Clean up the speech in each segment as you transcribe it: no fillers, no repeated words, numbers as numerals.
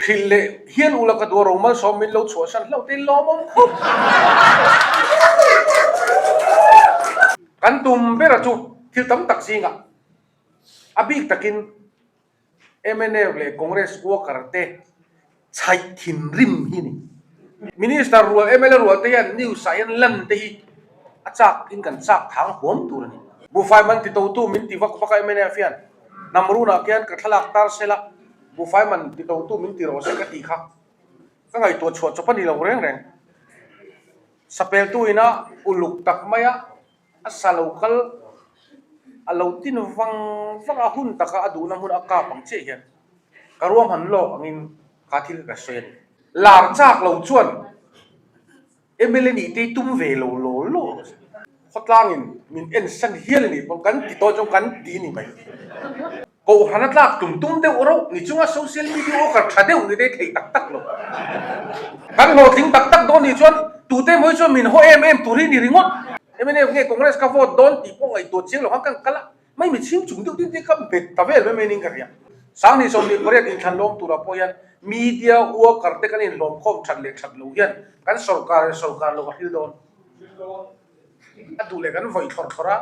Hrilh leh hian ula ka duh a Romalsawm min lo chhuahsan hlauh te lawmawm khawp. Kan tum bera chu thil tam tak zingah a bik takin mnf leh Congress worker te chhaih thinrim hi a ni. Minister rual mla rual te hian news ah hian lan te hi a chak in kan chak thang huam tur a ni. Buhfai man ti totu min ti vak vak a mnf hian hnam runah khian ka thlalak tar sela Buhfai man ti totu min ti rawh se ka tih kha ka ngaihtuah chhuah chawp a ni lo reng reng. Sapeltu ina uluk tak maia a sa lo kal a lo tin vang vang a, hun taka a duhna hmun a kap ang chiah hian ka ruahman lawk angin kha thil ka sawi a ni. Lar chak lo chuan Mla nih te hi tum ve lo law law ang che. Khawtlangin min en san hial a nih pawh kan ti tawh chuan kan ti a ni mai. Kohhran a tlak tum tum deuh rauh ni chunga social media worker tha deuh ni te hi theih tak tak lo. Kan hlawhtling tak tak dawn nih chuan tute emaw hi chuan min haw em em tur hi ni ringawt. Mnf nge Congress ka vote dawn tih pawh ngaihtuah chiang lo khan kan kal a. Mai mi chhing chung deuh tin te ka bet ta vel mai mai ning ka hria. Sangni 28 inthlan lawm turah pawh hian media worker te kan inhlawm khawm that leh that lo hian kan sorkar leh sorkar lo a hril dawn. A duh leh kan vawih thlawr thlawr a.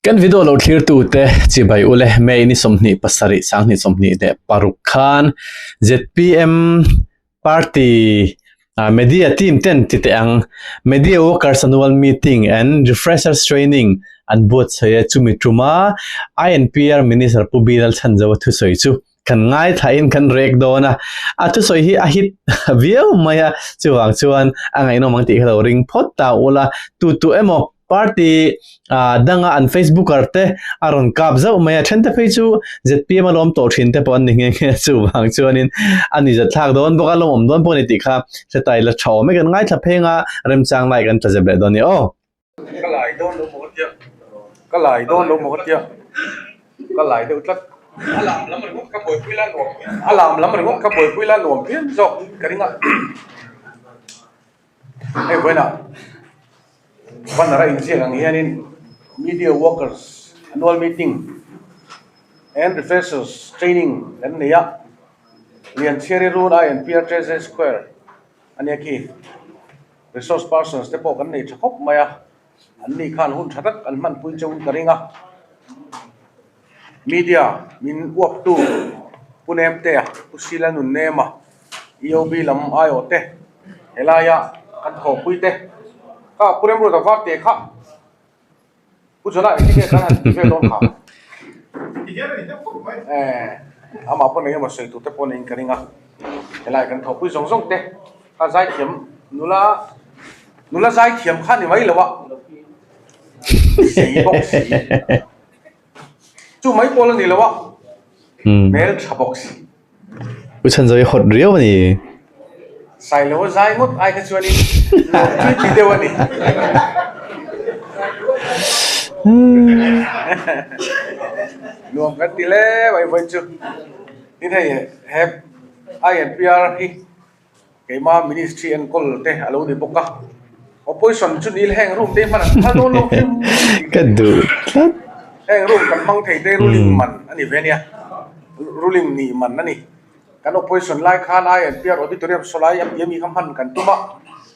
Kan video lo thlir tu te chibai ule May ni 27 2026 khan ZPM Party Media team ten ti teh ang. Media Workers Annual Meeting and Refreshers Training an buatsaih a, chumi tuma INPR Minister Pu Bilal Chhanzo a thusawi chu kan ngaithlain kan rek dawn a. A thusawi hi a hit viau mai a, chuvang chuan a ngaihnawm ang tih kha lo ring phawt ta ula, tu tu emaw Party danga an Facebooker te a rawn kap zauh mai a, then te phei chu zpm a lawm tawh thin te pawh an ni nghe nghe a, chuvang chuanin a ni zat thlak dawn bawk a, lawmawm dawn pawh a ni tih kha hretai la tha awm e, kan ngaithla pheng a, remchang lai kan tla zep leh dawn a ni aw. Ka lai dawn lo maw ka tia, ka lai dawn lo maw ka tia, ka lai deuh tlat. A lam lam ringawt ka buaipui la nuam, a lam lam ringawt ka buaipui la nuam phian zawk ka ring a. Hei vawiinah banner a inziak ang hianin media workers annual meeting and refreshers training kan nei a, Lianchhiari Run I and PRJJ Square a nia khi resource persons te pawh kan nei tha khawp mai a, an ni khan hun tha tak an hmanpui chauhin ka ring a. Media min uaptu Pu Nemtea, Pu Sila Nunnema, EOB lam aiawh te, helaia kan thawhpui te kha Pu Remruata var teh kha Pu Johna engtin nge kan han ti vel dawn kha? Amah pawh nei emaw sawi tur te pawh neiin ka ring a, helai kan thawhpui zawng zawng te kha zaithiam nula nula zaithiam kha ni mai lo a, sei bawk si. Chu mai pawl a ni lo a, hmel tha bawk si. U Chhanzawii hot riau a ni. Sailo a zai ngawt ai kha chuanin nuam tui ti deuh a ni. Nuam kan ti hle mai vawiin chu. Tin hei he INPR hi Keimah ministry enkawl te a lo ni bawk a, opposition chu nil heng room te hman an phal dawn lo hrim Ka duh tlat. Heng room kan hmang thei te ruling man a ni ve ania, ruling nih man a ni. Kan opposition lai khan INPR auditorium sawlai a tia mi kha hman kan tum a,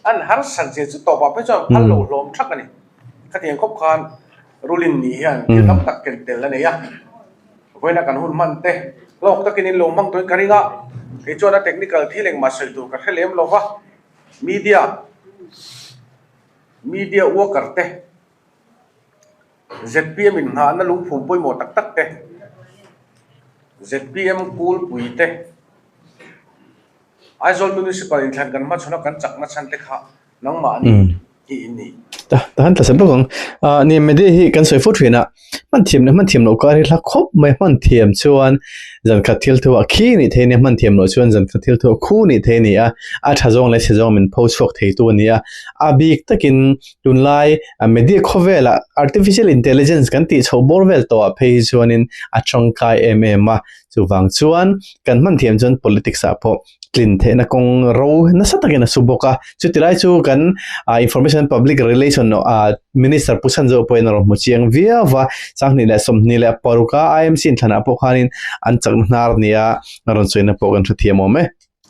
an harsat zia chu tawpah phei chuan phal loh hlawm thak a ni. Khatiang khawp khan ruling nih hian thil tam tak ken tel a nei a. Vawiina kan hun hman te hlawk takin in lo hmang tawhin ka ring a, kei chuan a technical thil engmah sawi tur ka hre lem lo va, media media worker te zpm in nghahna lungphum pawimawh tak tak te zpm kulpui te Aizawl Municipal inthlan kan hmachhawn a kan chakna chhan te kha nangmah ni hi in ni. Ta ta han tla sep bawk ang. Ah ni media hi kan sawi fo thin a, hman thiam leh hman thiam loh kar hi hla khawp mai hman thiam chuan zan khat thil thu ah khi nih thei a nia, hman thiam loh chuan zan khat thil thu ah khu nih thei a ni a, a tha zawng leh chhe zawng min pho chhuak thei tu a ni a, a bik takin tunlai media khawvelah artificial intelligence kan tih chhoh bawr vel tawh ah phei hi chuanin a tangkai em em a. Chuvang chuan kan hman thiam chuan politics ah pawh tlin theihna kawng ro nasa takin a su bawk a. Chuti lai chu kan information public relation. chuan Minister Pu Chhanzauh pawhin a rawn hmu chiang viau va, 2026 a IMC inthlanah pawh khanin an chakna hnar nia a rawn sawina pawh kan hrethiam awm e.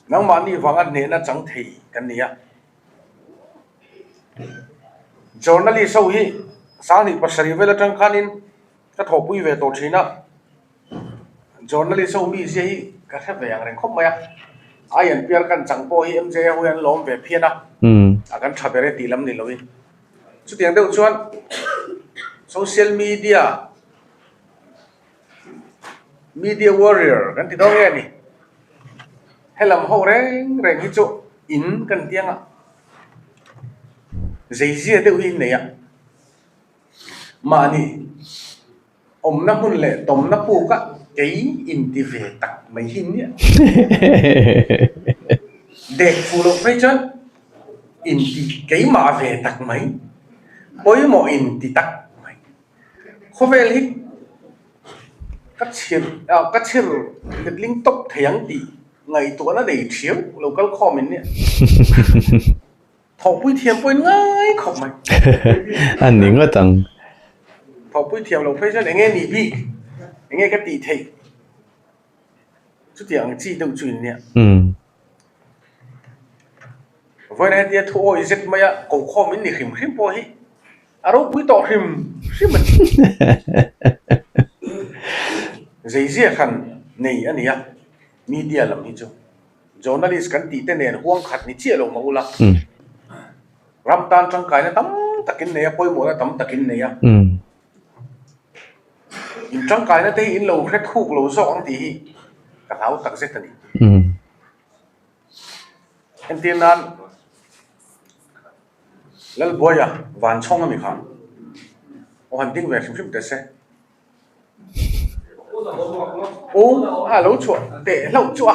Nangmahni vanga hnehna chang thei kan ni a. Journalist ho hi 27 vel atang khanin ka thawhpui ve tawh thin a. Journalist ho mizia hi ka hre ve ang reng khawp mai a. INPR kan chang pawh hi MJ ho hi an lawm ve phian a, a kan tha ber e tih lam ni loin. Chutiang deuh chuan social media, media warrior kan ti dawn nge ni? Helam ho reng reng hi chu in kan tiang a, zeizia deuh hi in nei a, mahni. Awmna hmun leh tawmna puk a kei inti ve tak mai hi nia. Dek fuh loh phei chuan inti keimah ve tak mai, pawimawh inti tak mai. Khawvel hi ka chhir ka chhir letling tawp thei ang tih ngaihtuahna nei thiau lo kal khawm in nia. Thawhpui thiam pawhin ngai khawp mai. A ni ngawt ang. Thawhpui thiam loh phei chuan enge nih bik, enge ka tih theih chutiang ang chi deuh chu in nia. Vawiin hetia thu awi zet maia kokhawm in ni hrim hrim pawh hi A ropui tawh hrim hrim a ni. Zeizia khan nei a ni a, media lam hi chu journalist kan tih te nen huang khat ni chiah lo mah ula, ram tan tangkaina tam takin nei a, pawimawhna tam takin nei a, in tangkaina te hi in lo hre thuk lo zawk ang tih hi ka hlau tak zet a ni. Entir nan. Lalbuaia van chhawng a mi kha aw han ding ve hrim hrim teh se. Aw a lo chhuah teh hlauh chu a.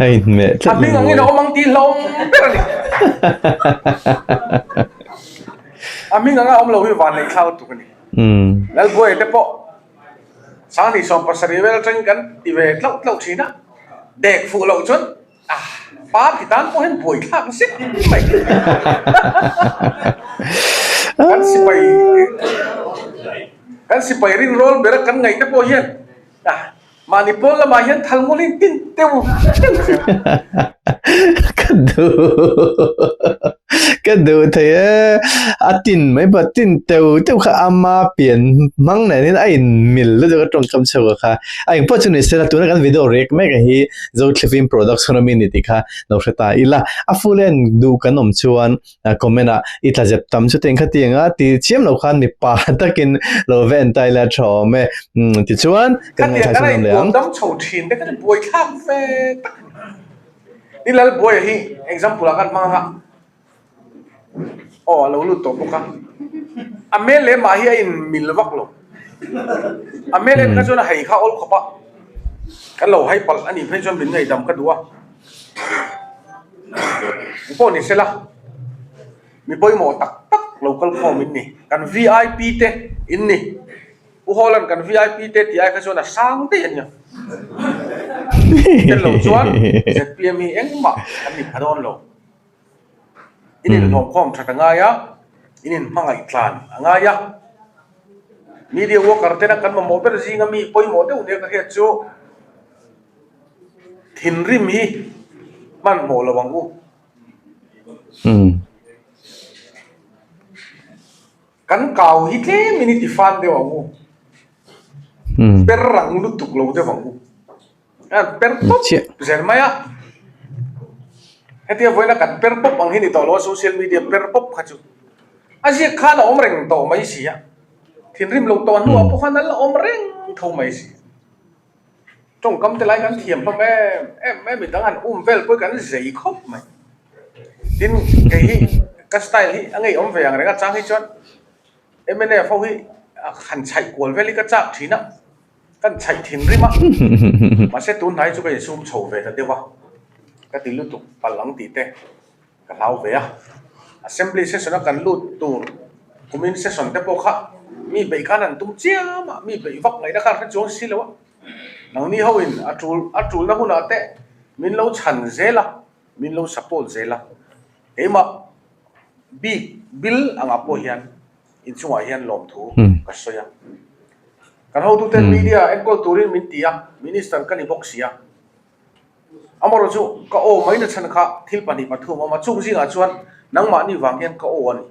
A inhmeh tlat A hming angin a awm ang tih hlauhawm ber a ni. A hming anga awm lo hi van neih thlau tuk a ni. Lalbuaia te pawh 2017 vel atangin kan ti ve tlauh tlauh thin a, dek fuh loh chuan ah party tan pawh hian buai thlak zet mai. Kan sipai kan sipai rinrawl bera kan ngaih te pawh hian ah Mahni pawl lamah hian thal ngul in tin teuh teuh zel. Ka duh ka duh thei e a tin mai pawh tin teuh teuh kha ama pian hmang nen hian a in mil lutuk a tawngkam chho kha a engpawh chu ni sela tuna kan video rek mek a hi Zothlifim production ami ni tih kha lo hre ta ila a full en duh kan awm chuan comment ah i tla zep tam chu teng kha tiang a ti chiam lo khan mipa takin lo ve en ta ila tha awm e tichuan kan ngaithla chhun awm leh ang. Dam chho thin te kha chu buai thlak ve tak ni lal buai hi example ah khan hmang anga aw a lo lut tawh bawk a a hmel leh mah hi a in mil vak lo a hmel en kha chuan a hei kha awl khawp a kan lo hai palh a nih phei chuan min ngaihdam ka duh a. Eng pawh ni sela, mi pawimawh tak tak lo kal khawm in ni. Kan vip te in ni. Pu Hawlan kan vip te tih ai kha chuan a sang daih a nia. Tel lo chuan zpm hi engmah kan ni pha dawn lo. In inhlawmkhawm that a ngai a, in inhmangaih tlan a ngai a. Media worker tena kan mamawh ber zinga mi pawimawh deuh nia ka hriat chu, Thinrim hi hmanhmawh lo ang u. Kan kau hi tlemin i tifan deuh ang u. Per rang lutuk lo deuh ang u. Per pawp zel mai a. Hetia vawiina kan per pawp ang hi ni tawh lo a, social media per pawp kha chu. A ziak khan a awm reng tawh mai si a. Thinrim lo tawh hnuah pawh khan an la awm reng tho mai si. Tawngkam te lai kan thiam hlawm em em mai midang han um vel pawh hi kan zei khawp mai. Tin kei hi ka style hi a ngeiawm ve ang reng a chang hi chuan mnf ho hi han chhaih kual vel hi ka chak thin a, kan chhaih thin rim a, mahse tun hnai chu ka insum chho ve ta deuh a, ka ti lutuk palh ang tih te. Ka hlau ve a, Assembly session a kan lut tur kumin session te pawh kha mi beih khan an tum chiam a, mi beih vak ngaihna khan hre chuang si lo a, nangni ho in a tul a tulna hunah te Min lo chhan zel a, min lo support zel a. Keimah bik bil angah pawh hian inchungah hian lawmthu ka sawi a. Kan hotuten media enkawl turin min ti a, minister ka ni bawk si a. Amaherawhchu chu ka aw mai nachhan kha thil pahnih pathum a awm a, chung zingah chuan nangmahni vang hian ka aw a ni.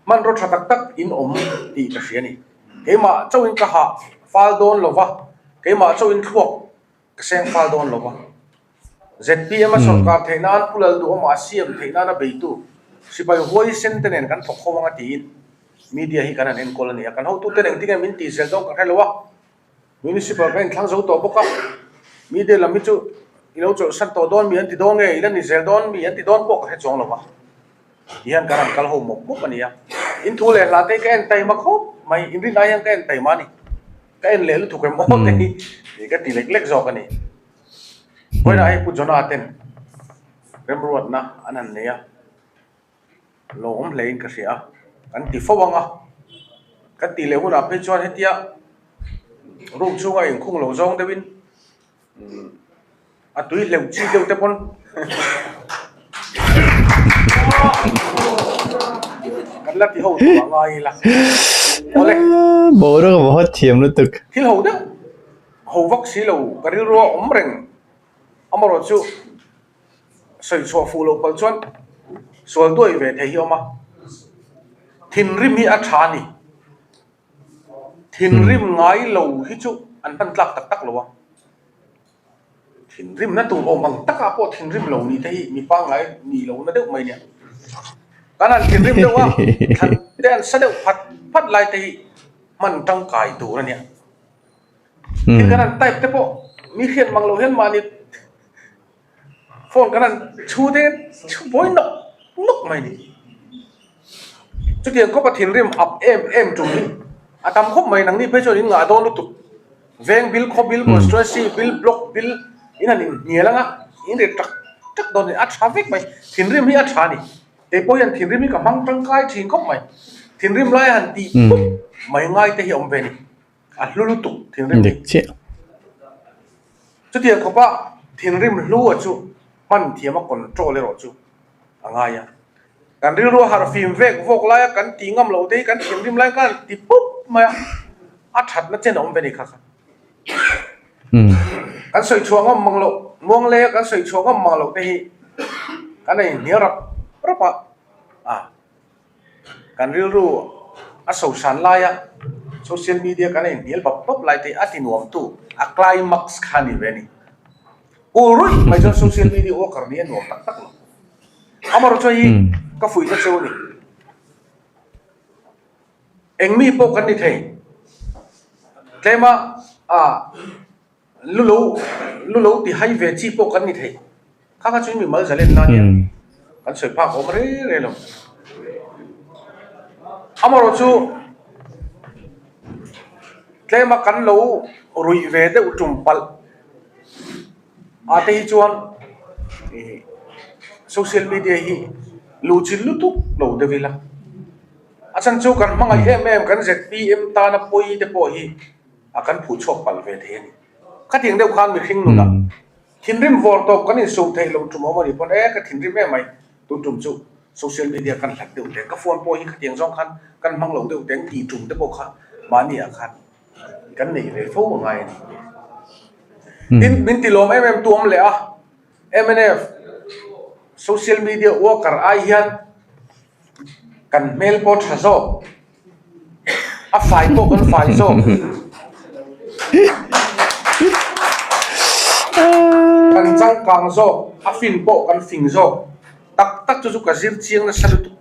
Hmanraw tha tak tak in awm tih ka hria a ni. Keimah chauhin ka hah fal dawn lo va, keimah chauhin thluak ka seng fal dawn lo va. Zpm a sawrkar theih nan Pu Lalduhawma a siam theih nana beitu sipai huaisen te nen kan thawk ho anga tiin media hi kan han enkawl a ni a. Kan hotute nen engtin nge min tih zel dawn ka hre lo a, Municipal ka inthlang zo tawh bawk a, media lam hi chu i lo chawlhsan tawh dawn mi an ti dawn nge, i la ni zel dawn mi an ti dawn pawh ka hre chuang lo va. Tihian kan han kal ho mawp mawp a ni a. In thu leh hla te hi ka en taima khawp mai, in rinai hian ka en taima a ni. Ka en leh lutuk em aw te hi ka ti lek lek zawk a ni. Vawiinah hei Pu Jonah ten remruatna an han nei a, lawm hlein ka hria a, kan ti fo ang a, kan tih leh hunah phei chuan hetia room chhunga inkhung lo zawng deuhin a tui hleuh chi deuh te pawn kan la ti ho tawh a ngai ila awle. Boruak a va hawt thiam lutuk. Thil ho deuh. Ho vak si lo, ka rilru a awm reng. Amaherawh chu sawi chhuah fuh loh palh chuan sual duai ve thei hi a awm a. Thinrim hi a tha a ni. Thinrim ngai lo hi chu an hman tlak tak tak lo a. Thinrimna tur awm ang takah pawh thinrim lo nih te hi mi pangngai nih lohna deuh mai nia. Kan han thinrim deuh a, thlan te an sa deuh phat phat lai te hi hman tangkai tur a nia. Thil kan han type te pawh mi hriat mang loh hian mahni phone kan han chhu te chhu buai nawk nawk mai a ni. Chutiang khawpa thinrim ap em em tum hi a tam khawp mai nangni phei chuan in ngah dawn lutuk. Veng bill, khaw bill, constituency bill, block bill in han inhnial ang a, in ri tak tak dawn a ni. A tha vek mai. Thinrim hi a tha a ni. Keipawh hian thinrim hi ka hmang tangkai thin khawp mai. Thinrim lai han tih pup mai ngai te hi a awm ve a ni. A hlu lutuk thinrim hi. Chutiang khawpa thinrim hlu a chu hman thiam a control erawh chu a ngai a. Kan rilru a harh fim vek vawk laia kan tih ngam loh te hi kan thinrim lai khan ti pup mai a, a thatna chen a awm ve ni kha kha. Kan sawi chhuah ngam mang loh, muang leia kan sawi chhuah ngam mang loh te hi kan ei hnial rap rap a, a. Kan rilru a sosan laia social media kan inhnial bap bap lai te a ti nuamtu a climax kha a ni ve a ni. Ul ruih mai chuan social media worker nih a nuam tak tak lo. Amaherawhchu hi ka fuih ta cheu a ni. Eng mi pawh kan ni thei. Tlema ah. Lu lo lu lo ti hai ve chi pawh kan ni thei. Kha kha chu mi mal zalen na nia. Kan sawi phak awm rei rei lo. Amaherawh chu tlema kan lo ruih ve deuh tum palh ah te hi chuan ih social media hi luh chin lutuk lo deuh ila. A chhan chu kan hmangaih em em kan zpm tana pawi te pawh hi. a kan phuh chhuak palh ve thei a ni. Khatiang deuh khan mihring nunah thinrim vawr tawp kan insum theih loh tum awm a nih pawn e ka thinrim em mai tun tum chu social media kan hlat deuh teng ka phone pawh hi khatiang zawng khan kan hmang lo deuh teng tih tum te pawh kha mahni ah khan kan nei ve fo a ngai a ni. Tin, min ti lawm em em tu awm leh a mnf social media worker ai hian Kan hmel pawh tha zawk. A fai pawh kan fai zawk. Kan changkang zawk, a fin pawh kan fing zawk. Tak tak chu chu ka zir chiang nasa lutuk.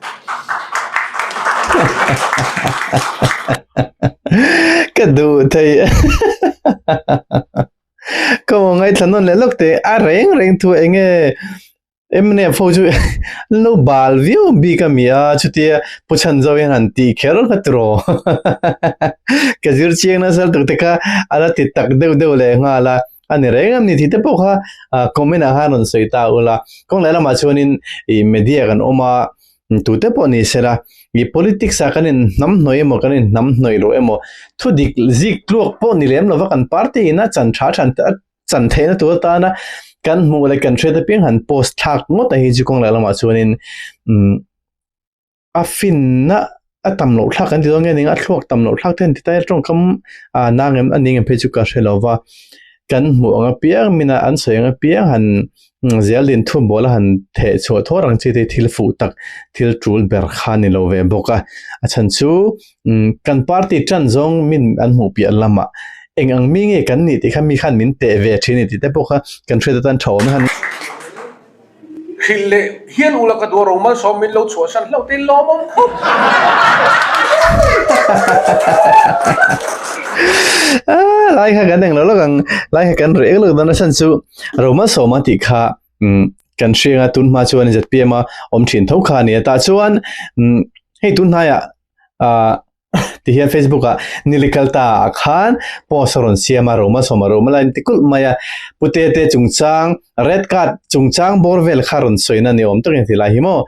Ka duh thei. Ka ngaithla nawn leh lawk teh a reng reng thu enge Mnf ho chu an lo bal viau bik a mi a, chutia Pu Chhanzo hian han tih kher kha tiraw ka zir chiang nasa lutuk te kha a la ti tak deuh deuh leh nghal a, a ni reng em ni tih te pawh kha comment ah khan rawn sawi ta ula. Kawng leh lamah chuanin ih media kan awm a. Tute pawh ni sela i politics ah kan in hnam hnawih emaw kan in hnam hnawih loh emaw thu dik zik tluak pawh ni lem lova kan party in a chan tha than chan theihna tur atana kan hmuh leh kan hriat apiang han post thlak ngawt a hi chu kawng leh lamah chuanin umm a finna a tam loh thlak an ti dawn nge ning a thluak tam loh thlak te an ti ta a tawngkam ah nang em a ning em phei chu ka hre lo va kan hmuh ang apiang mina an sawi ang apiang han zel din thu bawl a han theh chhuah thawr ang chi te thil fuh tak thil tul ber kha ni lo ve bawk a a chhan chu kan party tan zawng min an hmuh piah lamah eng ang mi nge kan nih tih kha mi khan min teh ve thin a ni tih te pawh kha kan hriat atan tha awm a. Hrilh leh hian ula ka duh a Romalsawm min lo chhuahsan hlauh te lawmawm khawp. Lai kha kan englo lawk ang lai kha kan reh lawk dawn a chhan chu Romalsawma tih kha kan hriang a tun hma chuan ZPM a awm thin tho kha a ni a tah chuan hei tun hnaiah ah ti hian Facebook ah nilikal ta ah khan post a rawn siam a Roma sawma Roma la in ti kulh mai a pute te chungchang red card chungchang bawr vel kha rawn sawi na ni awm takin ti lai hi maw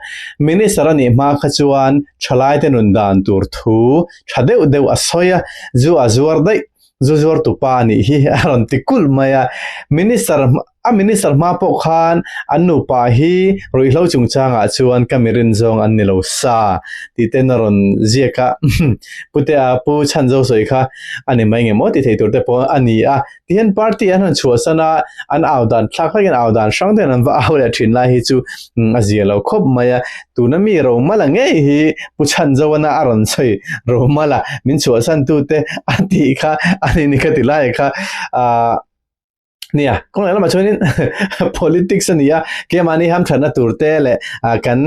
minister a nih hma kha chuan thalai te nun dan tur thu tha deuh deuh a sawi a zu a zuar daih zu zuar tu pa a nih hi a rawn ti kulh mai a minister A minister hma pawh khan an nupa hi ruihhlo chungchangah chuan ka mirin zawng an ni lo sa tih ten a rawn ziak a. Putea Pu Chhanzo sawi kha a ni mai nge maw ti thei tur te pawh a ni a. Tihian party an han chhuahsan a, an au dan thlak hlakin au dan hrang ten an va au leh thin lai hi chu a zia lo khawp mai a. Tuna mi Romala ngei hi Pu Chhanzoana a rawn sawi Romala min chhuahsan tute a tih kha a ni ni ka ti lai kha. Ahh. Nia, kawng leh lamah chuanin politics a ni a, keimahni hamthatna tur te leh kan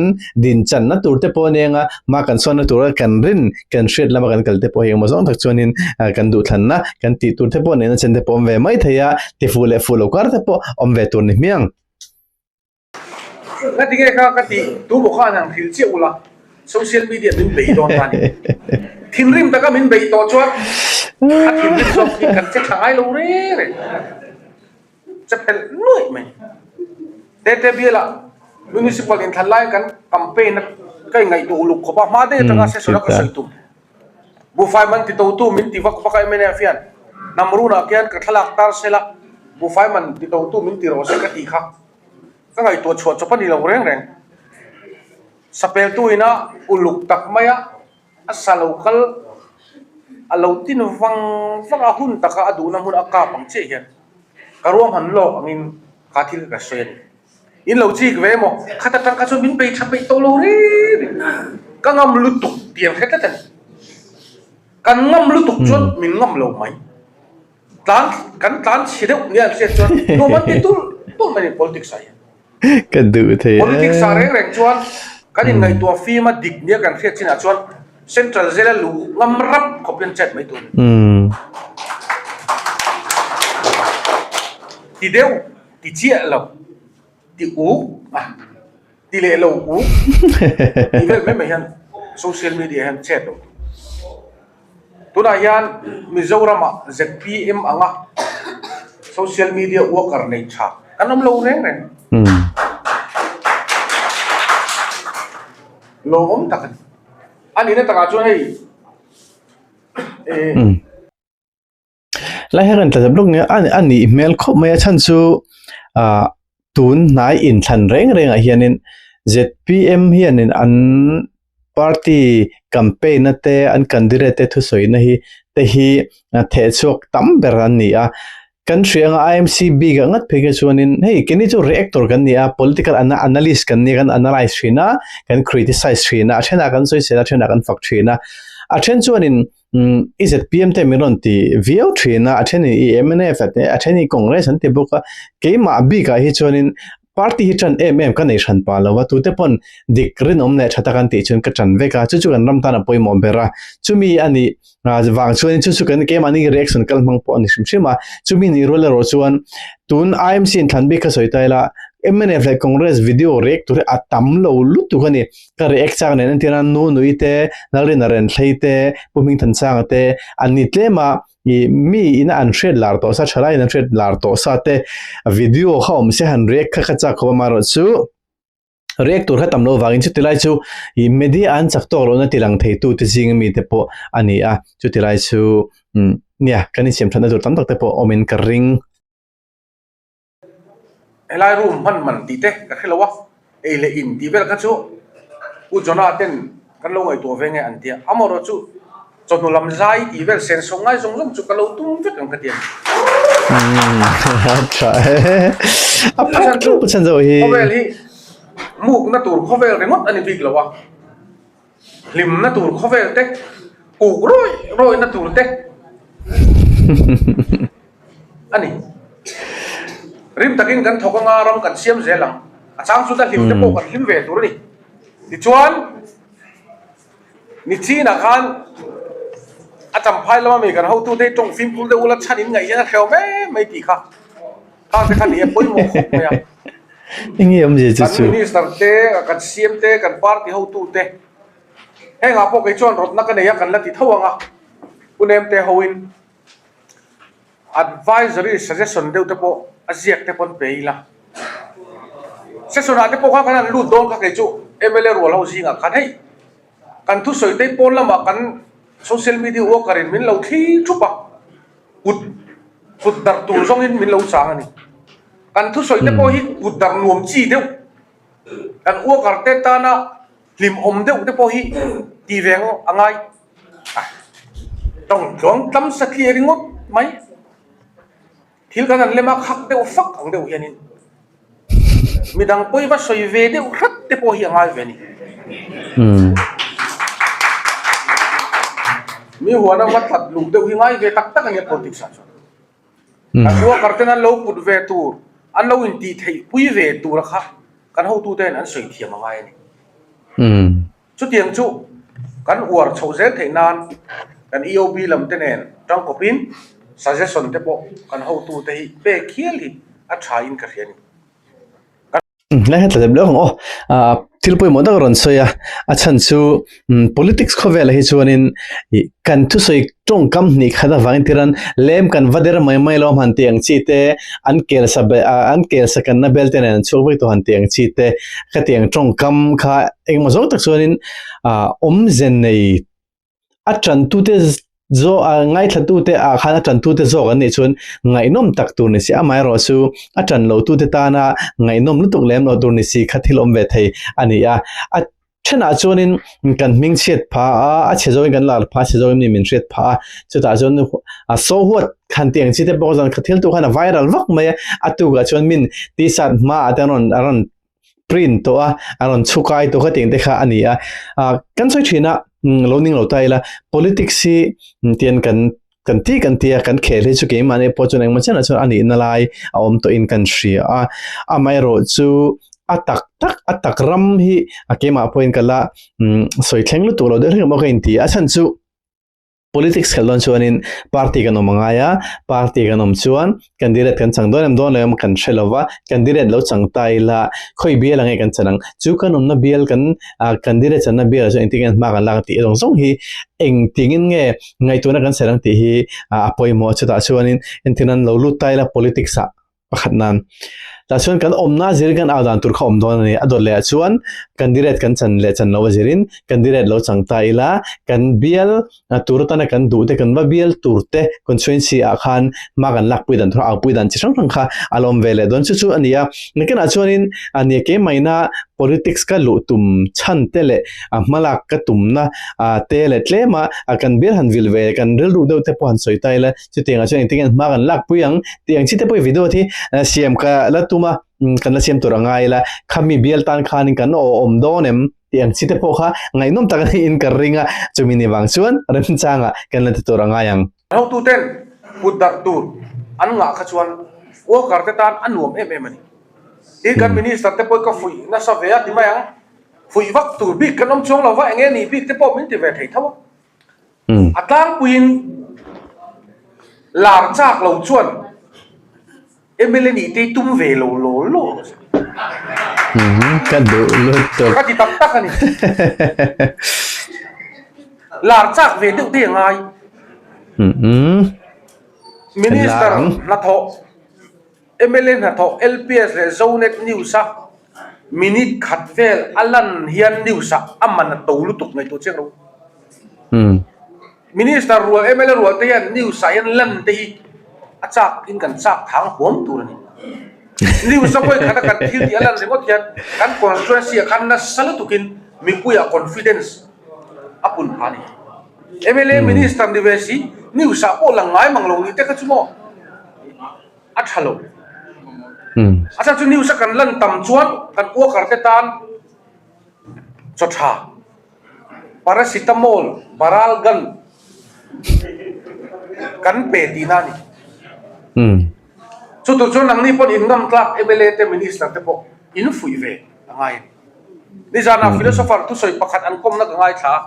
dinchanna tur te pawh a nia nga, hma kan sawnna tura kan rin, kan hriat lama kan kal te pawh hi engemaw zawng tak chuanin kan duhthlanna, kan tih tur te pawh nena chen te pawh awm ve mai thei a, tifuh leh fuh lo kar te pawh awm ve tur ni hmiang. Nga tinge kha ka tih tu maw khan han hrilh chiah ula social media min bei dawn ta ni. Thinrim taka min beih tawh chuan a thinrim zawk hi kan che tha ngai lo reng reng. Che phelh nuaih mai. Tete biala municipal inthlan lai kan campaign a ka ingaihtuah uluk khawp a, hma daih atanga session a ka sawi tum. Buhfai man ti totu min ti vak vak a mnf hian hnam runah khian ka thlalak tar sela buhfai man ti totu min ti rawh se ka tih kha ka ngaihtuah chhuah chawp a ni lo reng reng. Sapeltu ina uluk tak maia a sa lo kal a lo tin vang vang a hun taka a duhna hmun a kap ang chiah hian ka ruahman lawk angin kha thil ka sawi a ni. In lo chik ve emaw? Khat atang kha chuan min bei tha peih tawh lo ri ri. Ka ngam lutuk tih an hre tlat a ni. Kan ngam lutuk chuan min ngam lo mai. Tlan kan tlan chhe deuh nia an hriat chuan nuam an ti tulh tulh mai a ni politics ah hian. Ka duh thei e. Politics ah reng reng chuan kan inngaihtuah fim a dik nia kan hriat chinah chuan Central zela luh ngam rap khawp hian chet mai tur a ni. Ti deuh. Ti chiah lo, ti uk a, ti leh lo uk tih vel mai mai hian social media hian chet lo tur. Tunah hian Mizoramah zpm anga social media worker nei tha kan awm lo reng reng. Lawmawm tak a ni. A nihna takah chuan hei eh. Lai hian an tla blok nge a nih hmel khawp mai a chhan chu ah tun hnai inthlan reng reng ah hianin zpm hianin an party campaign na te an candidate te thusawi na hi te hi theh chhuak tam ber an ni a kan hria anga IMC bik ah ngat phei kha chuanin hei keini chu reactor kan ni a political analyst kan nia kan analyse thin a kan criticize thin a a thenah kan sawisel a a thenah kan fak thin a a then chuanin Umm i zpm te min rawn ti viau thin a, a then in i mnf a te a then in Congress an ti bawk a, keimah bikah hi chuanin party hi tan em em ka nei hran pah lo a, tute pawn dik rinawm leh tha tak an tih chuan ka tan vek a, chu chu kan ram tan a pawimawh ber a, chumi a nih vang chuanin chu chu kan keimahni reaction kal hmang pawh a ni hrim hrim a, chumi nih rual erawh chuan tun IMC in thlan bik kha sawi ta ila mnf leh Congress video react tur hi a tam lo lutuk a ni. Ka react chak nen entir a nu nui te, Lalrina Renthlei te, Pu Hmingthansanga te an ni tlem a, ih mi ina an hriat lar tawh sa, thalai in an hriat lar tawh sa te video kha awm se han react kha ka chak khawp a, amaherawhchu. React tur kha tam loh vangin chuti lai chu ih media an chak tawk lohna ti lang thei tu te zinga mi te pawh a ni a, chuti lai chu umm nia kan insiam thatna tur tam tak te pawh awmin ka ring. Helai room hman man tih te ka hre lo a, ei leh in tih vel kha chu Pu Jonah ten kan lo ngaihtuah ve nge an tia, amaherawh chu Chawhnu lam zai tih vel sen sawng ngai zawng zawng chu ka lo tum vek ang ka ti a ni. Tha e. A phak tluk a chhan zawh hi. Khawvel hi mukna tur khawvel ringawt a ni bik lo a, hlimna tur khawvel te, kuk rawih rawihna tur te a ni. Rim takin kan thawk anga ram kan siam zel ang. A chang chu ta hlim te pawh kan hlim ve tur a ni. Tichuan. Nichinah khan a champhai lama mi kan hotute hi tawng fimkhur deuh ula chhan in ngaih hian a hreu mai mai tih kha khang te kha ni e pawimawh khawp mai a. Enge awmzia chu Kan chu? minister te, kan CM te, kan party hotute hengah pawh kei chuan rawtna ka nei a kan la ti tho ang a, Pu Nemte hoin Advisory suggestion deuh te pawh a ziak te pawn pe ila. Session ah te pawh khan kan han lut dawn kha kei chu mla rual ho zingah khan hei kan thusawi te pawn lamah kan social media worker in min lo thli thup a, kut kut darh tur zawngin min lo chang a ni. Kan thusawi te pawh hi kut darh nuam chi deuh kan worker te tana hlimawm deuh te pawh hi tih ve a ngai. Tawng tluang tlam satliah ringawt mai. Thil kan han lem a, khak deuh fak ang deuh hianin midang pawi va sawi ve deuh hrat te pawh hi a ngai ve a ni. Mi huana va tlat luh deuh hi ngai ve tak tak a nia politics ah chuan. Kan worker ten an lo put ve tur, an lo intih theih pui ve tura kha kan hotute hian an sawi thiam a ngai a ni. Chutiang chu kan uar chhoh zel theih nan kan EOB lam te nen tangkawpin suggestion te pawh kan hotute hi pek hial hi a tha in ka hria a ni. Kan. Lai hian tla deuh ang aw. Ah thil pawimawh tak a rawn sawi a, a chhan chu politics khawvelah hi chuanin ih kan thusawi tawngkam hnih khat avangin tiran lem kan va der mai mai lo han tih ang chi te, an kel sa be ah an kel sa kanna bel te nen an chhuak vek tawh han tih ang chi te, khatiang tawngkam kha engemaw zawng tak chuanin ah awmze nei a tantute zawh ah ngaithlatute ah khan a tantute zawk an nih chuan ngaihnawm tak tur ni si amaherawhchu a tan lo tute tana ngaihnawm lutuk lem lo tur ni si kha thil awm ve thei a ni a a Thenah chuanin kan hming chhiat phah a, a chhe zawngin kan lar phah a, chhe zawngin mi min hriat phah a, chutah chuan a so huat khan tih ang chi te pawh chuan kha thil tu khan a viral vak mai a, a tukah chuan min t-shirt hmaah te an rawn a rawn print tawh a, a rawn chhukai tawh kha tih ang te kha a ni a, ah kan sawi thin a lo ning lo ta ila politics hi tian kan Kan ti kan ti a, kan khel hi chu keimahni pawh chuan engmaw chenah chuan a nihna lai a awm tawhin kan hria a, amaherawhchu a tak tak a tak ram hi a keimah pawhin ka la sawi thleng lutuk lo deuh hlek maw ka inti a, a chhan chu politics khelh dawn chuanin party kan awm a ngai a, party kan awm chuan candidate kan chang dawn em dawn lo em kan hre lo va, candidate lo chang ta ila khawi bial ang nge kan chan ang, chu kan awmna bial kan ah candidate channa bial ah chuan engtin nge hma kan lak tih zawng zawng hi engtingin nge ngaihtuahna kan ser ang tih hi a pawimawh a chutah chuanin entirna an lo lut ta ila politics ah pakhat nan tah chuan kan awmna a zirin kan au dan tur kha awm dawn a ni a dawt leh ah chuan candidate kan chan leh chan lo a zirin candidate lo chang ta ila kan bial a tur atana kan duh te kan va bial tur te constituency ah khan hma kan lak pui dan tur au pui dan chi hrang hrang kha a lawm ve leh dawn chu chu a ni a nakinah chuanin a nia keimaina politics ka luh tum chhan te leh a hmalak ka tumna a te leh tlema a kan bial han vil ve kan rilru deuh te pawh han sawi ta ila chutiangah chuan engtin nge hma kan lak pui ang tih ang chi te pawh video hi siam ka la tum a kan la siam tur a ngai ila khami bial tan khanin kan aw awm dawn em tih ang chi te pawh kha ngaihnawm tak a niin ka ring a, chumi ni vang chuan remchangah kan la ti tur a ngai ang. Hotuten kut darh tur an ngah kha chuan worker te tan a nuam em em a ni. Tin kan minister te pawh ka fuih nasa ve a ti mai ang, fuih vak tur bik kan awm chuang lo va, enge ni bik te pawh min ti ve thei tho a. A tlangpuiin lar chak lo chuan MLA nih te hi tum ve lo law law ang che. Ka duh lutuk. Ka ti tak tak a ni. Lar chak ve deuh te a ngai. Minister hnathawh, MLA hnathawh, LPS leh Zonet News a. Minute khat vel a lan hian news ah a man a to lutuk ngaihtuah chiang lo. Minister rual mla rual te hian news ah hian lan te hi a chak in kan chak thang huam tur a ni. News a vawi khat a kan thil tih a lan ringawt hian kan constituency ah khan nasa lutuk in mipui ah confidence a pun phah a ni. Mla minister ni ve si news ah pawh lang ngai mang lo ni te kha chu maw? A tha lo. A chhan chu news a kan lan tam chuan kan worker te tan chaw tha, paracetamol, baralgan kan pe tihna a ni. Chu tur chuan nangni pawn in ngam tlak mla te minister te pawh in fuih ve a ngai a ni. Nizanah philosopher thusawi pakhat an kawmna ka ngaithla a,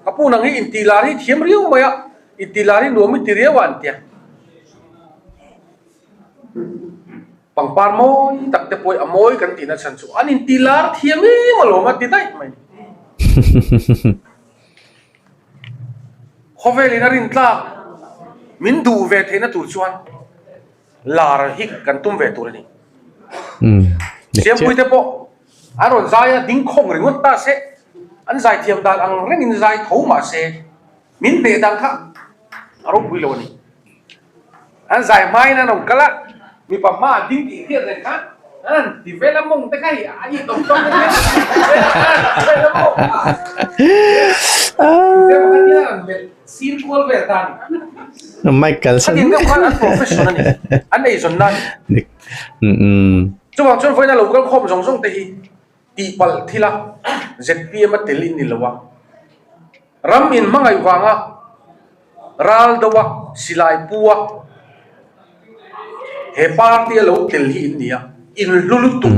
ka pu nang hi intihlar hi thiam riau mai a, intihlar hi nuam i ti riau a an ti a. Pangpar mawi tak te pawh hi a mawi kan tihna chhan chu an inti lar thiam em alawm a ti daih mai. Khawvelin a rintlak min duh ve theihna tur chuan lar hi kan tum ve tur a ni. Siampui te pawh an rawn zai a ding khawng ringawt ta se an zai thiam dan ang rengin zai tho mah se Min hneh dan kha a ropui lo a ni. An zai hmain an rawn kal a, mipa hma ding tih hriat reng kha an han ti vel a, mawng te kha hi a it awm tawk a ti vel a maw a ti vel a melh sir kual vel ta a ni. Mic kalsan. Khatiang deuh khan an profession a ni, an eizawnna a ni. Chuvang chuan vawiina lo kal khawm zawng zawng te hi tihpalh thil a, zpm a tel in ni lo a. Ram in hmangaih vanga ral do a, silai pu a, he party a lo tel hi in ni a, in hlu lutuk.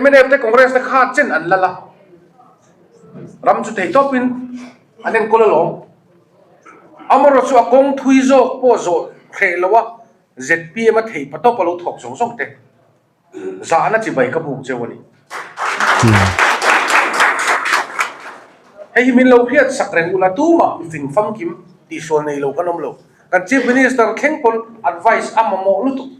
Mnf te Congress te kha chen an lal a, ram chu thei tawpin an enkawl alawm. Amaherawhchu chu a kawng thui zawk pawh zawh hreh lo a, zpm a thei patawp a lo thawk zawng zawng te. Zahna chibai ka buk cheu a ni. Hei hi min lo hriat sak reng ula tumah mifing famkim tihsual nei lo kan awm lo. Kan Chief Minister thleng pawn advice a mamawh lutuk.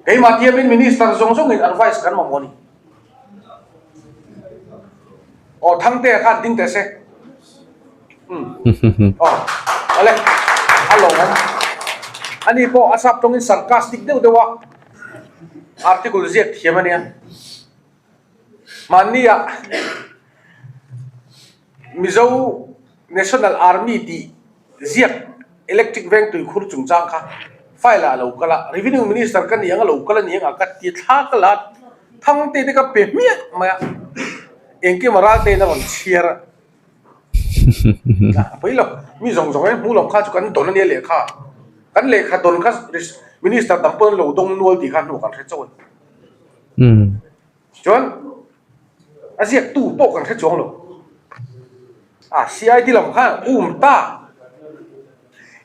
Keimah thiamin Minister zawng zawngin advice kan mamawh a ni. Aw Thangtea khan ding teh se. Aw awle a lawm ani pawh a sap tawngin sarcastic deuh deuh a article ziak thiam a nia mahnia Mizo National Army tih ziak electric veng tuikhur chungchang kha file ah a lo kal a revenue minister ka ni ang a lo kal a ni ang a ka ti thlak a la Thangte te ka pe hmiah mai a engkim a ral te in a rawn chhiar a. A pawi lo, mi zawng zawng hian hmuh lo kha chu kan dawn a nia lehkha. Kan lehkha dawn kha minister dang pawhin lo dawng nual tih kha hnu kan hre chauh a ni. Chuan a ziaktu pawh kan hre chuang lo. A CID lam khan um ta.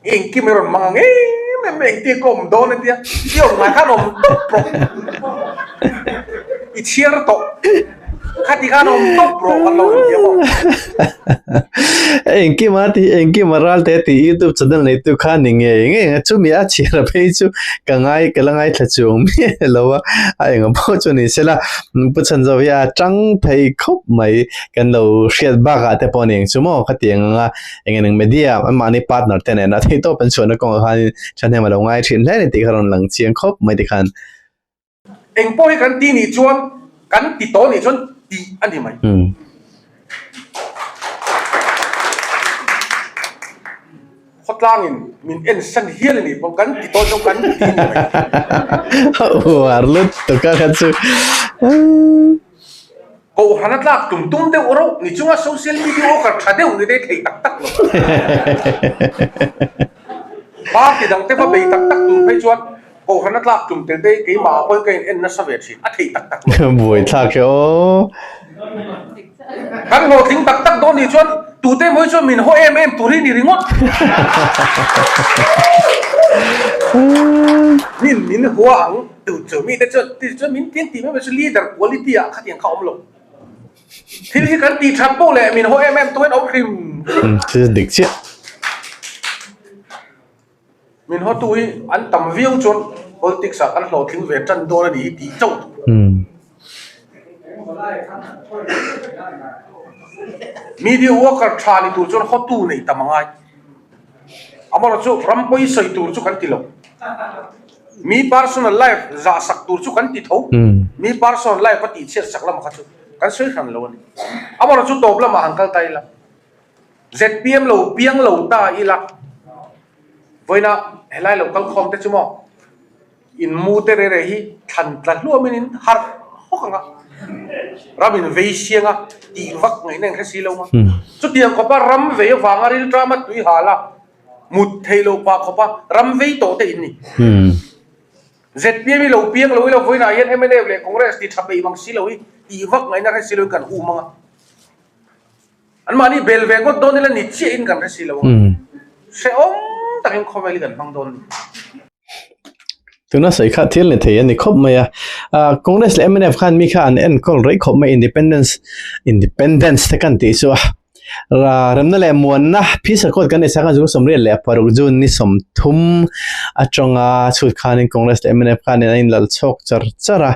Engkim i rawn hmang ang em em mai engtia ka awm dawn a tia i awm ngai khan awm tawp rawh i chhiar tawh khati khan awm tawp rawh kan lo inti a maw. Engkim a ti engkim a ral te tih youtube channel nei tu kha ni ngei ngei ang a chumi a chhiar a phei chu ka ngai ka la ngaithla chuang miah lo a a enga pawh chu ni sela Pu Chhanzo hi a tang thei khawp mai kan lo hriat bakah te pawh a ni ang chu maw khatiang anga eng eng media an mahni partner te nena thei tawp an chhuahna kawngah khanin thahnem a lo ngai thin hle a ni tih kha rawn lang chiang khawp mai tikhan. Eng pawh hi kan ti nih chuan kan ti tawh nih chuan tih a ni mai. Khawtlangin min en san hial a nih pawh kan ti tawh chuan kan ti a ni mai. Uar lutuk a kha chu. Kohhran a tlak tum tum deuh rauh ni chunga social media worker tha deuh ni te thei tak tak lo. Party dang te va bei tak tak tur phei chuan Kohhran a tlak tum tel te keimah ah pawhin ka in en nasa ve thin a thei tak tak lo. Buaithlak he aw. Kan hlawhtling tak tak dawn nih chuan tute emaw hi chuan min haw em em tur hi ni ringawt. Min min hua ang. Tu chu mite chuan ti chuan min piang tih mai mai chu leader quality ah khatiang kha awm lo. Thil hi kan tih that pawh leh min haw em em tuin awm hrim hrim. Thil dik chiah. Min hawtu hi an tam viau chuan politics ah kan hlawhtling ve tan dawn a ni hi tih chauh tur. Media worker tha ni tur chuan hotu nei tam a ngai. Amaherawhchu ram pawi sawi tur chu kan ti lo. Mi personal life zah sak tur chu kan ti tho. Mi personal life a tihchhiat sak lamah kha chu kan sawi hran lo a ni. Amaherawhchu tawp lamah han kal ta ila. Zpm lo piang lo ta ila. Vawiina helai lo kal khawm te chu maw in mu te rere hi thlan tla hluamin in harh hawk ang a, ram in vei siang a, tih vak ngaihna in hre si lo ang a. Chutiang khawpa ram vei avanga rilṭama tui hal a, mut theih loh pah khawpa ram vei tawh te in ni. Zpm hi lo piang lo ila vawiinah hian mnf leh Congress ti tha peih mang si lo hi tih vak ngaihna hre si lo in kan hum ang a. Anmahni bel ve ngawt dawn ila ni chiahin kan hre si lo ang. Hrehawm takin khawvel hi kan hmang dawn a ni. Tuna sawi kha thil ni thei a ni khawp mai a. Congress leh mnf khan mi kha an enkawl rei khawp mai independence independence te kan tih chu a. Remna leh muanna phisa court kan nei sa khan 26 leh paruk June ni 30 atanga chhut khanin Congress leh mnf khanin an inlal chhawk char char a.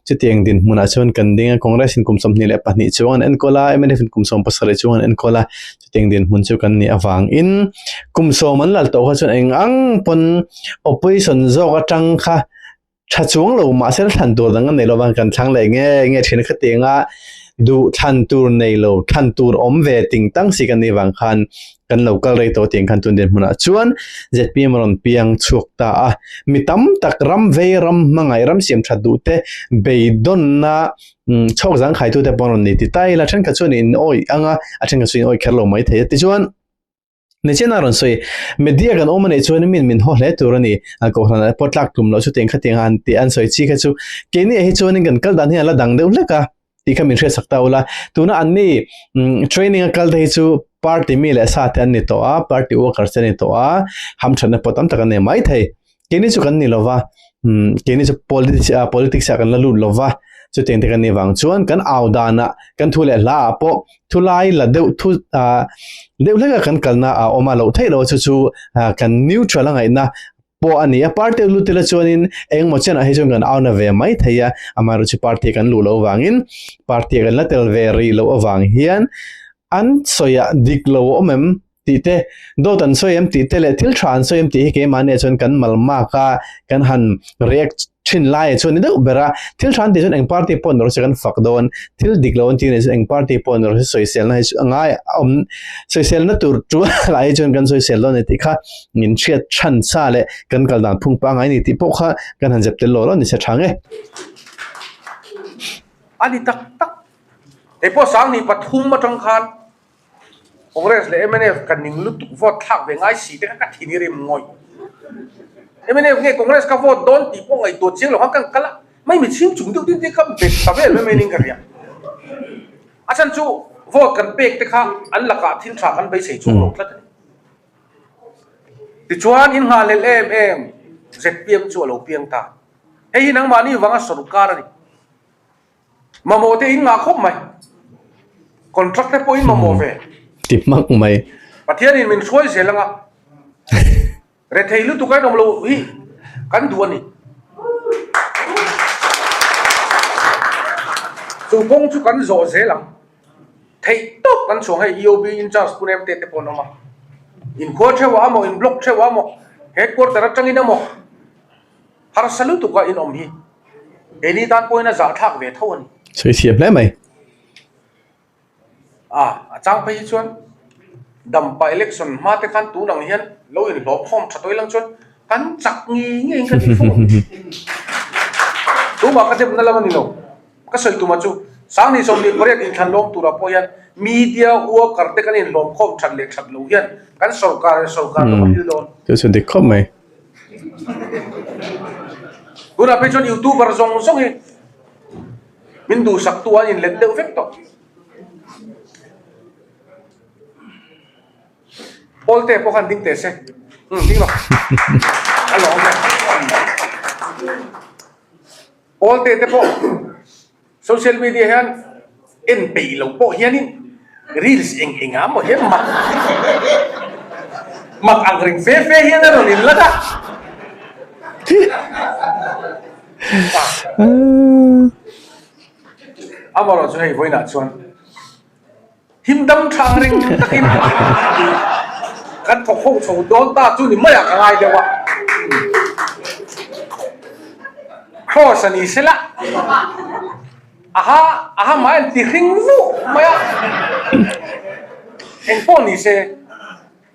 Chutiang dinhmunah chuan kan ding a, Congress in kum 22 chuang an enkawl a, mnf in kum 17 chuang an enkawl a, chutiang dinhmun chu kan nih avangin kum sawm an lal tawh kha chuan eng ang pawn opposition zawk atang kha tha chuang lo mahse thlan tur dang an nei lo vang kan thlang leh nge nge thin khatianga duh thlan tur nei lo thlan tur awm ve ting tang si kan nih vang khan kan lo kal rei tawh tiang khan tun dinhmunah chuan zpm a rawn piang chhuak ta a mi tam tak ram vei ram hmangaih ram siam that duh te beidawnna chhawk zang khai tu te pawh an rawn ni ti ta ila thenkhat chuan in awih anga a thenkhat chu in awih kher lo mai thei a tichuan Nichen a rawn sawi media kan awm a nih chuan min min haw hle tur a ni a kohhran ah pawh tlak tum loh chu tiang khatiang han tih an sawi chi kha chu keini ah hi chuanin kan kal dan hi a la dang deuh hlek a tih kha min hriatsak ta ula tuna an ni training a kal te hi chu party mi leh sa te an ni tawh a party workers te an ni tawh a hamthatna pawh tam tak an nei mai thei keini chu kan ni lova keini chu politics ah politics ah kan la lut lova chutiang te kan nih vang chuan kan au danah kan thu leh hla ah pawh thu lai la deuh thu ah deuh hlek a kan kalna a awm a loh theih loh chu chu kan neutral a ngaihna pawh a ni a party a lut ila chuanin engemaw chenah hi chuan kan au na ve mai thei a amaherawhchu party kan luh loh avangin party kan la tel ve rih loh avang hian an sawiah dik lo a awm em tih te dawt an sawi em tih te leh thil tha an sawi em tih hi keimahni ah chuan kan mal mak a kan han react thin lai ah chuan ni deuh ber a thil tha an tih chuan eng party pawh ni rawh se kan fak dawn thil dik lo an tih nih chuan eng party pawh ni rawh se sawiselna hi chu a ngai a awm sawiselna tur tul lai hi chuan kan sawisel dawn a ni tih kha min hriat chhan sa leh kan kal dan phung pangngai a ni tih pawh kha kan han zep tel lo lo ni se tha nge. A ni tak tak. Hei pawh Sangni pathum atang khan Congress leh mnf ka ning lutuk vote thlak ve ngai si te kha ka thin i rim ngawih. Mnf nge Congress ka vote dawn tih pawh ngaihtuah chiang lo khan ka kal a, mai mi chhing chung deuh deuh te kha bet ta vel mai mai ning ka ria. A chhan chu vote kan pek te kha an lakah thil tha kan beisei chuang lo tlat a ni. Tichuan in nghahhlelh em em zpm chu a lo piang ta. Hei hi nangmahni vanga sorkar a ni. Mamawh te in ngah khawp mai. Contract te pawh in mamawh ve. Ti hmak mai. Pathian in min hruai zel anga rethei lutuk a inawm lo hi kan duh a ni. Chu kawng chu kan zawh zel ang. Theih tawp kan chhuang hei EOB in charge Pune te te pawh an awm a. Inkhua theuh ah amaw, in block theuh ah amaw, headquarter atangin amaw Harsa lutuk a inawm hi keini tan pawhin a zahthlak ve tho a ni. Sawi thiam hle mai. A, a chang phei hi chuan Dampa election hma te khan tun ang hian lo inhlawm khawm tha tawih lang chuan kan chak ngei ngeiin ka ti fo ang. Tumah ka depna lam a ni lo. Ka sawi tumah chu Sangni 28 inthlan lawm turah pawh hian media worker te kan inhlawm khawm that leh that lo hian kan sorkar leh sorkar lo a hril dawn. Chu chu dik khawp mai. Tunah phei chuan youtuber zawng zawng hi min duhsak tu an inlet deuh vek tawh. Pawlte pawh khan ding teh se. Umm ding lo. A lawm e. Pawlte te pawh Social media hian en peih lo pawh hianin reels eng eng ah maw hian mak mak ang reng fe fe hian a rawn in lat a. Amarawh chu hei vawiinah chuan him dam tha ang reng takin kan thawk ho chho dawn ta chu ni maiah ka ngai deuh a. Kraws a ni sela aha aha mai an ti hring vuh mai a. Engpawh ni se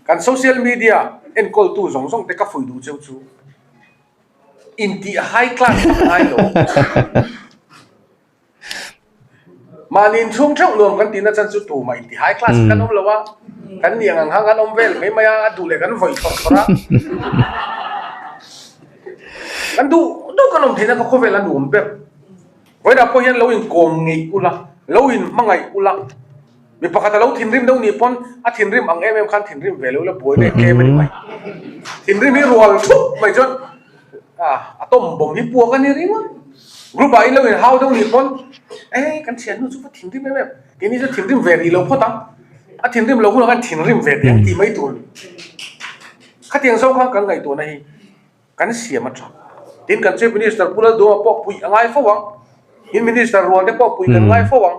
kan social media enkawltu zawng zawng te ka fuih duh cheu chu. Intih high class tak ngai lo. Mahni inchhung theuh nuam kan tihna chan chu tumah intih high class kan awm lo a, kan nih ang ang khan kan awm vel mai mai a, a duh leh kan vawi thlawrh thlawrh a. Kan duh duh kan awm theihna kha khawvel a nuam ber. Vawiinah pawh hian lo inkawm ngeih ula, lo inhmangaih ula. Mi pakhat a lo thinrim deuh nih pawn a thinrim ang em em khan thinrim ve lo ila buaina hi tlem a ni mai. Thinrim hi rual thup mai chuan a tawm bawm hi puak a ni ringawt. Group ah in lo inhau deuh nih pawn e kan thiannu chu va thinrim em em keini chu thinrim ve rih lo phawt ang a thinrim lo hunah khan thinrim ve teh ang tih mai tur a ni. Khatiang zawng khan kan ngaihtuahna hi kan siam a tha. Tin kan Chief Minister Pu Lalduhawma pawh puih a ngai fo ang. Tin Minister rual te pawh puih kan ngai fo ang.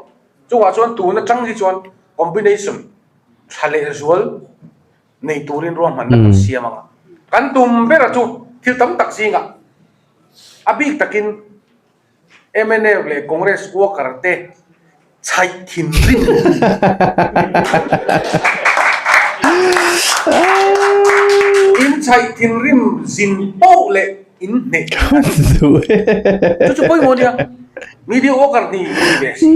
Chungah chuan tun atang hi chuan combination tha leh zual nei turin ruahmanna kan siam ang a. Kan tum bera chu thil tam tak zingah a bik takin mnf leh Congress worker te chhaih thinrim in chhaih thinrim zin poh leh in hneh a ni. Chu chu pawimawh a nia. Media worker ni ni ve si.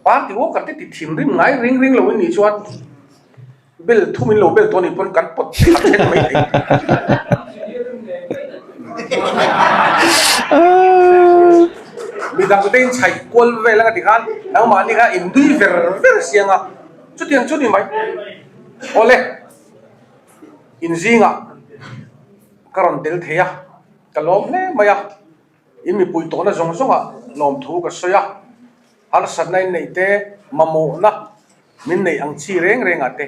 Party worker te ti thinrim ngai ring ring lo in nih chuan bel thum in lo bel tawh a nih pawn kan pawt thla then mai thei. Midang te in chhaih kual vel anga tikhan nangmahni kha in nui ver ver siang a, chutiang chu ni mai. Awle, in zingah ka rawn tel thei a, ka lawm hle mai a. In mipui tawhna zawng zawngah lawmthu ka sawi a, harsatna in neih te, mamawhna min neih ang chi reng rengah te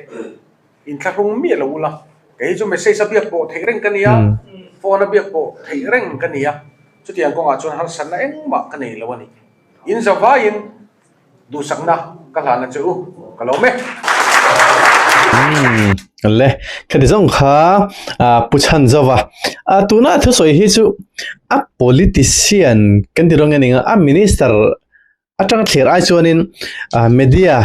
inthlahrung miah lo ula, kei hi chu message a biak pawh theih reng ka nia, phone a biak pawh theih reng ka nia, chutiang kawngah chuan harsatna engmah ka nei lo a ni. In zavaiin Duhsakna ka hlan a che u, ka lo me. Umm le khati zawng kha Pu Chhanzova a tuna thusawi hi chu a politician kan ti rawng nge ning a minister atanga thlir ai chuanin media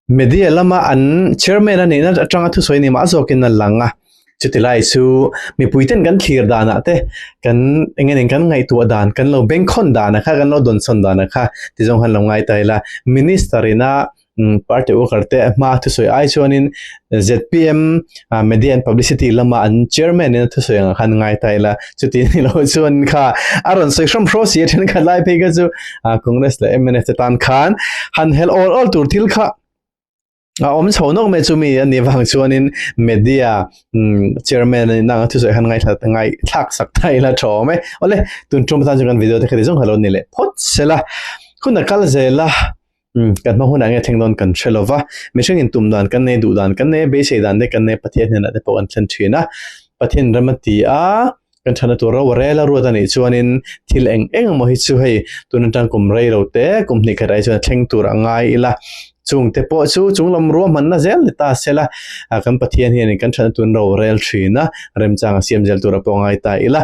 Media lama an chairman a nihna atanga thusawi ni mah zawkin a lang a, chuti lai chu mipuiten kan thlir danah te kan eng eng kan ngaihtuah dan kan lo bengkhawn danah kha kan lo dawnsawn danah kha ti zawng khan lo ngai ta ila. Minister ina party worker te hma thusawi ai chuanin zpm media and publicity lama an chairman ina thusawi angah khan ngai ta ila. Chuti ni lo chuan kha a rawn sawi hram hraw si a thenkhat lai phei kha chu Congress leh MNF te tan khan han helh awl awl tur thil kha a awm chho nawk mai chumi a nih vang chuanin media chairman a nih nang a thusawi khan ngaithla ngaihthlak sak ta ila tha awm e. Awle tun tum atan chuan kan video te kha ti zawng kha lo ni leh phawt sela hun a kal zel a kan hma hunah nge thleng dawn kan hre lova mihring in tum dan kan nei duh dan kan nei beisei dan te kan nei Pathian hnenah te pawh kan thlen thin a Pathian ram a ti a Kan thana tur ro rel a ruat a nih chuanin thil eng eng emaw hi chu hei tun atang kum rei lo te kum hnih khat ai chuan a thleng tur a ngai ila chung te pawh chu chung lam ruahmanna zel ni ta se la kan Pathian hianin kan thana tun ro rel thin a remchang a siam zel tur a pawh ngai ta ila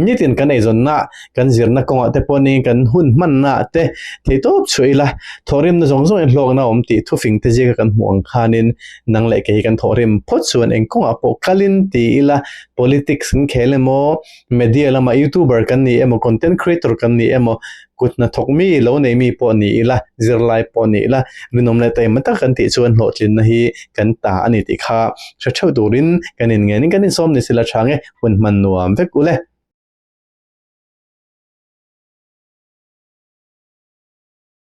nitin kan eizawnna kan zirna kawngah te pawh ni kan hun hmanna te theihtawp chhuah ila thawhrimna zawng zawng in hlawkna a awm tih thufing te zika kan hmuh ang khanin nang leh kei hi kan thawhrim phawt chuan eng kawngah pawh kalin ti ila Politics kan khel emaw, media lama youtuber kan ni emaw, content creator kan ni emaw, kut hnathawk mi lo nei mi pawh ni ila, zirlai pawh ni ila, rinawm leh taima tak kan tih chuan hlawhtlinna hi kan ta a ni tih kha hre theuh turin kan inngen in kan insawm ni sila tha nge hun hman nuam vek ule.